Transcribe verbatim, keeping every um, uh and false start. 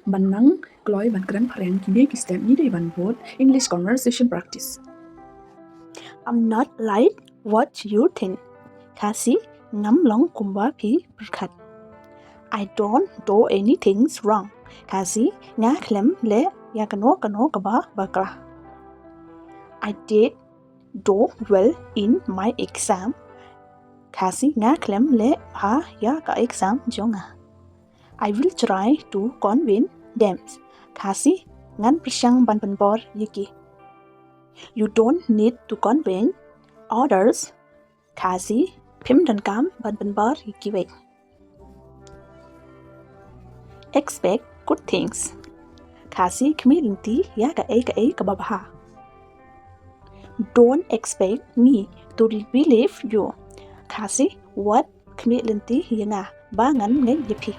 Ban nang kloi ban kren phareng ki dei ki step ngi dei ban bud English conversation practice. I'm not like what you think. Khasi, ngam long kumba phi pyrkhat. I don't do anything wrong. Khasi, nga khlem leh ïa kano kano kaba bakla. I did do well in my exam. Khasi, nga khlem leh bha ïa ka exam jong nga. I will try to convince them. Khasi, ngan pyrshang ban pynbor ïa ki. You don't need to convince others. Khasi, phim donkam ban pynbor ïa kiwei. Expect good things. Khasi, khmih lynti ïa kaei kaei kaba bha. Don't expect me to believe you. Khasi, wat khmih lynti ïa nga ba ngan ngeit ïa phi.